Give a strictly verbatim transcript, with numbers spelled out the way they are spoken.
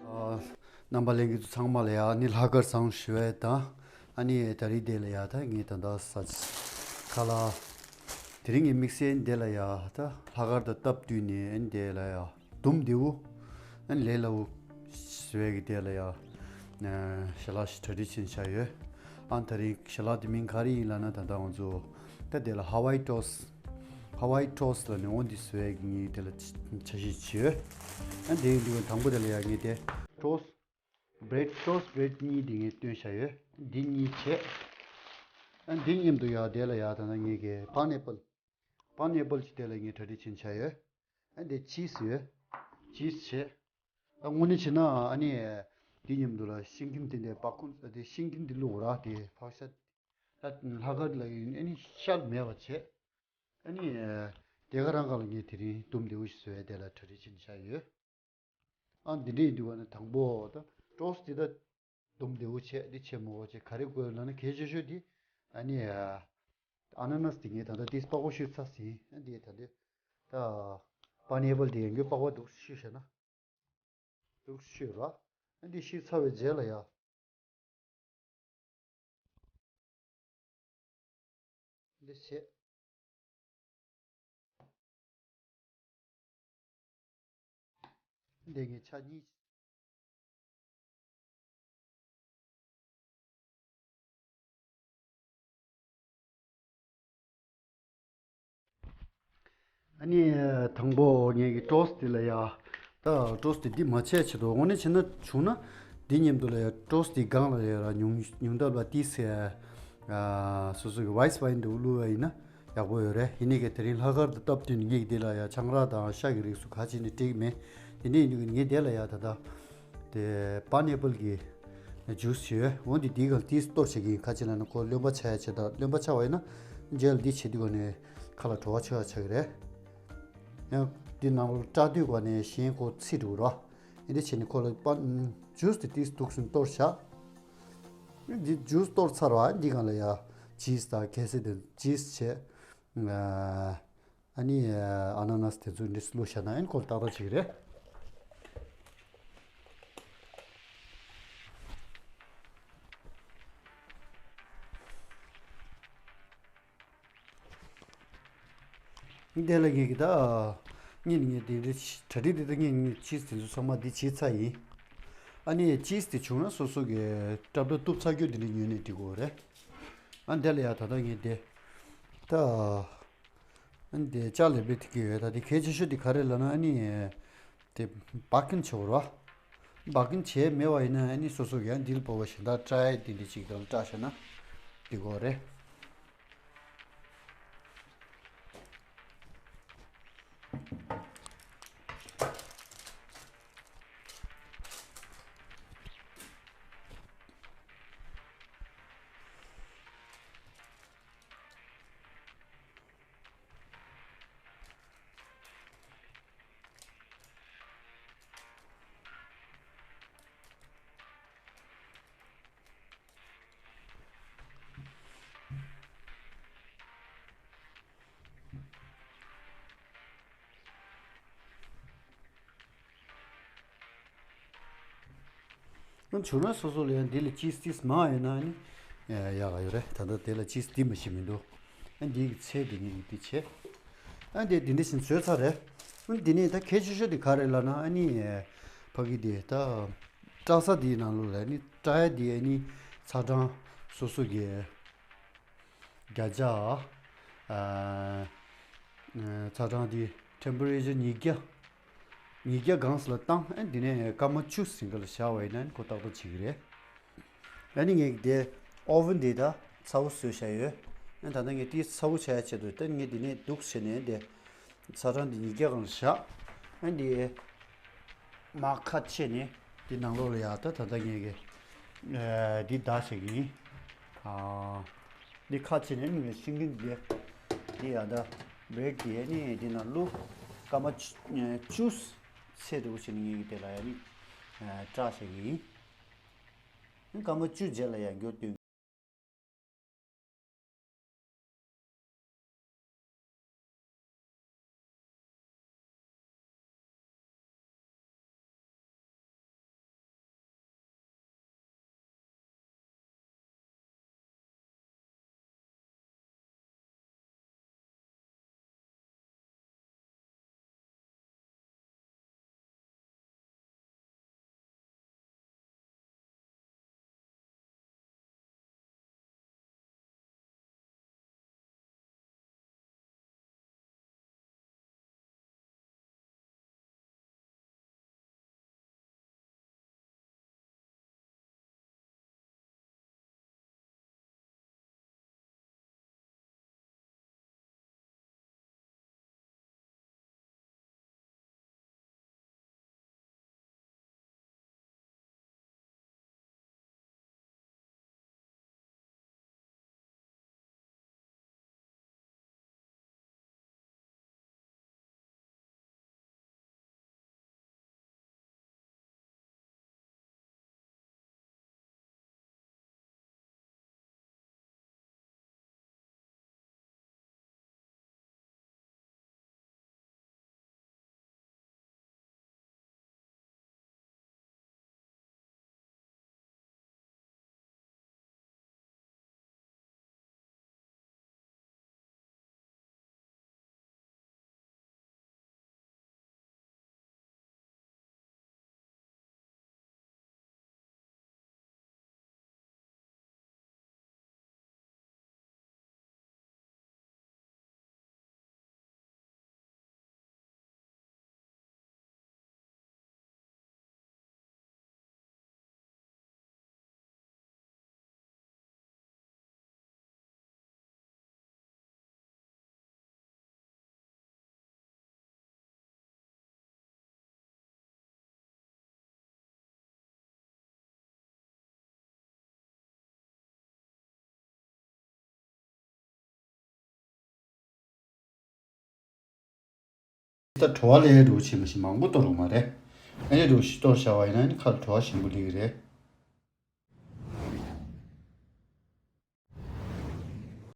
རྣམ་པ་ལྷན་རྒྱས་ཚོ་ཚང་མ་ལ་ཡ་ཨ་ནི་ལྷག་དཀར་བཟང་ཞུ་ཡས་དང་། ཨ་ནི་ད་རིང་དེ་ལ་ཡ་ད་ངས་ད་ལྟ་ས་ཁ་ལག་དེ་རིང་གི་དམིགས་བསལ་འདི་ལ་ཡ་ད་ལྷག་དཀར་དང་སྟབས་བསྟུན་ནས་ཨ་ནི་དེ་ལ་ཡ་དུམ་བདེ་བོ་ཨ་ནི་ལས་སླ་བོ་བཟོ་ཡས་ཀྱི་དེ་ལ་ཡ་ཞལ་ལག་ཞིག་གྲ་སྒྲིག་བྱས་བཞག་ཡོད། ཨ་ནི་ད་རིང་ཞལ་ལག་དེ་མིང་ག་རེ་ཡིན་ལབ་ན། ད་ལྟ་ང་ཚོ་ད་དེ་ལ་ཧ་ཝའི་ཊོས། ཧ་ཝའི་ཊོས་ལབ་ནས་འོ་འདི་བཟོ་ཡས་ཀྱི་ངས་དེ་ལ་འཆར་གཞི་བྱས་ཡོད། ཨ་དེ་ཡིན་དུས་དང་པོ་དེ་ལ་ཡ་ངས་དེ་ཊོས། བྷི་རེཌ། ཊོས་བྷི་རེཌ་གཉིས་དེ་ངས་བཏོན་བཞག་ཡོད། འདི་གཉིས་བྱས། ཨ་འདི་མཉམ་དུ་ཡ་དེ་ལ་ཡ་ད་ནང་ངས་ཀྱི་པན་ཨེ་པལ། པན་ཨེ་པལ་གྱི་དེ་ལ་ངས་གྲ་སྒྲིག་བྱས་བཞག་ཡོད། ཨ་འདི་ཅིས་ཡོད། ཅིས་བྱས། ཨ་དངོས་གནས་བྱས་ན་ཨ་ནི་འདི་མཉམ་དུ་ལ་ཤིང་ཀིན་དེ་འདྲའི་པ་ཀུན་དེ་ཤིང་ཀིན་དེ་བླུགས་ར། དེ་ཕག་ཤ་ད་ལྷག་དཀར་ལ་ཡིན་ཨ་ནི་ཤ་མེད་པ་བྱས། ཨ་ནི་དེ་ག་རང་ག་ལ་ངས་དེ་རིང་དུམ་བདེ་བོ་ཞིག་བཟོ་ཡ་དེ་ལ་གྲ་སྒྲིག་བྱས་བཞག་ཡོད། ཨ་འདི་འདྲ་ཡིན་དུས་བ་ནི་དང་པོ་ད་ཊོས་འདི་ད་དུམ་བདེ་བོ་བྱས་འདི་བྱས་མོ་བ་བྱས་ག་རེ་དགོས་ལབ་ན། གལ་ཆེ་ཤོས་འདི་ཨ་ནི་ཨ་ན་ནས་དེ་ངས་ད་ལྟ་ཏིས་པགས་པ་བཤུས་ཚར་ཟིན། ཨ་འདི་ད་ལྟ་ད་པན་ཨེ་པལ་འདི་ཡང་གི་པགས་པ་འདུག་བཤུས་བྱས་ན་འདུག་བཤུས་ར། ཨ་འདི་བཤུས་ཚར་བའི་རྗེས་ལ་ཡ། འདི་བྱས། འདི་ངས་ཆ་གཉིས། ཨ་ནི་དང་པོ་ངེད་ཀྱི་ཊོས་འདི་ལ་ཡ། ད་ཊོས་འདི་འདི་མ་བྱས་ཆེད་དུ་དངོས་གནས་བྱས་ན་བྱུང་ན་འདི་མཉམ་དུ་ལ་ཡ་ཊོས་འདི་སྒང་ལ་ཡ་ར་ཉུང་ཉུང་ལྟ་བ་ཏིས་སོ་སོ་གི་ཝའི་སི་ཝའིན་འདི་བླུགས་པ་ཡིན་ན་ཡག་པོ་ཡོད་རེད། ཡིན་ནའི་གི་དེ་རིང་ལྷག་དཀར་དང་སྟབས་བསྟུན་ངེད་ཀྱི་འདི་ལ་ཡ་ཆང་རག་དང་ཤ་གི་རིགས་སུ་ག་བྱས་ནས་འགྲིག་མེད། དེ་འདྲ་ཡིན་དུས་ངས་འདི་ལ་ཡ་ད་ལྟ་དེ་པན་ཨེ་པལ་གྱི་ཇུས་བྱས་ཡོད། འོན་ཏེ་འདི་གང་ཏིས་གཏོར་བྱེད་ཀྱི་ཡིན། ག་ཅི་ལབ་ན་ཁོ་རློན་པ་ཆགས་ཡ་ཆེད་དུ། རློན་པ་ཆགས་པ་ཡིན་ན་རྗེས་ལ་འདི་བྱེད་དུས་ག་ནས་ཁ་ལ་བྲོ་བ་ཆེ་བ་ཆགས་ཀྱི་རེད། ཡང་འདི་ནང་ལོགས་བཀྲ་དུས་ག་ནས་གཞན་ཁོ་ཚིག་འགྲོ་གི་རེད། འདི་བྱས་ནས་ཁོ་ལ་པ་ཇུས་དེ་ཏིས་འདུག་སེ་གཏོར་བཞག་འདི་ཇུས་གཏོར་ཚར་བ་འདི་གང་ལ་ཡ་ཅིས་དང་གལ་སྲིད་དེ་ཅིས་བྱས། ཨ་ནི་ཨ་ན་ན་སི་དེ་ཚོ་འདི་བླུགས་བཞག་ན་ཨན་ཁོ་ཏག་ཏག་ཅིག་རེད། འདི་ལ་ངེད་ཀྱི་ད་གཉིས་ནས་ངས་དེ་འདྲའི་གྲ་སྒྲིག་དེ་ད་ངས་ངས་ཅིས་དེ་ཚོ་ཚང་མ་འདི་བྱས་ཚར་ཡིན། ཨ་ནི་ཅིས་དེ་བྱུང་ན་སོ་སོ་གི་སྐྲ་བྲོ་གཏུབ་ཚར་རྒྱུ་དེ་འདྲ་ཉོས་ནས་འགྲིག་གོ་རེད། ཨ་འདི་ལ་ཡ་ད་ད་ངས་དེ་ད་ཨ་ནི་དེ་ལྕགས་ལེབ་ལེབ་དེ་གི་ཡོད། ད་དེ་གལ་ཆེ་ཤོས་དེ་ག་རེ་ལབ་ན་ཨ་ནི། དེ་སྦག་གིན་ཆོག་རོ། སྦག་གིན་བྱས་མེད་པ་ཡིན་ན་ཨ་ནི་སོ་སོ་གི་ཡང་འདིར་བོ་བ་ཞིག་ད་བཀྲ་ཡས་དེ་འདྲ་ཅིག་གང་བཀྲ་བྱས་ན་འགྲིག་གོ་རེད། བྱུང་ན་སོ་སོ་ལ་ཡང་འདི་ལ་ཅིས་ཏིས་མང་ཡོད་ན་ནི་ཡག་ག་ཡོད་རེད། ད་ལྟ་དེ་ལ་ཅིས་འདི་མ་ཤེས་མི་འདུག་ཨ་འདི་གི་ཚད་འདི་ངས་འདི་བྱས། ཨ་འདི་འདི་འདྲ་ཞིག་བཟོས་ཚར་རེད། ཨ་འདི་ནས་ད་གལ་ཆེ་ཤོས་འདི་ག་རེ་ལབ་ན་ཨ་ནི་ཕ་གི་འདི་ད་བཀྲ་ས་འདིའི་ནང་ལོགས་ལ་ནི་བཀྲ་ཡ་འདི་ཨ་ནི་ཚ་གྲང་སོ་སོ་གི་བརྒྱ་ཆ་ཨ་ཨ་ཚ་གྲང་འདི་ཊེམ་པ་རེ་ཅར་ཉིས་བརྒྱ། ཉིས་བརྒྱ་སྒང་ས་ལ་བཏང་། ཨ་འདི་ནས་སྐར་མ་བཅུ་ཟིན་ག་ལ་བཞག་པ་ཡིན་ན་ཁོ་ཏག་ཏག་བྱེད་ཀྱི་རེད། ཨ་ནི་ངས་དེ་ཨོ་ཝན་དེ་ད་ཚ་བོ་བཟོས་བཞག་ཡོད། ཨ་ད་ལྟ་ངས་དེ་ཚ་བོ་བྱ་ཡ་ཆེད་དུ་ད་ངས་འདི་ནས་འདུག་བྱས་ནས་དེ་ཚ་གྲང་འདི་ཉིས་བརྒྱ་སྒང་ལ་བཞག་ཨ་འདི་མར་ཁ་ཕྱེ་ནས་འདི་ནང་ལོགས་ལ་ཡ་ད་ད་ལྟ་ངས་གི་འདི་བརྡར་བྱེད་ཀྱི་ཡིན། འདི་ཁ་ཕྱེ་ནས་ནི་ཤིང་ཀིན་འདི་འདི་ཡ་ད་བྷི་རེཌ་འདི་ནི་འདི་ནང་བླུགས། སྐར་མ་བཅུ་བཅུ་ཚེ་འགྲོ་བྱེད་ནི་ངེད་ཀྱི་དེ་ལ་ཡ་ནི་བཀྲ་བྱེད་ཀྱི་ཡིན། སྐར་མ་བཅུ་རྗེས་ལ་ཡ་འགྱུར་དུས། ད་བྲོ་བ་ལས་འགྲོ་བྱེད་མ་ཞིག་མང་པོ་གཏོར་རུང་མ་རེད། ཨ་ནི་འགྲོ་ཞིག་གཏོར་བྱ་བ་ཡིན་ན་ཨ་ནི་ཁ་ལ་བྲོ་བ་ཞིམ་པོ་སླེབས་ཀྱི་རེད།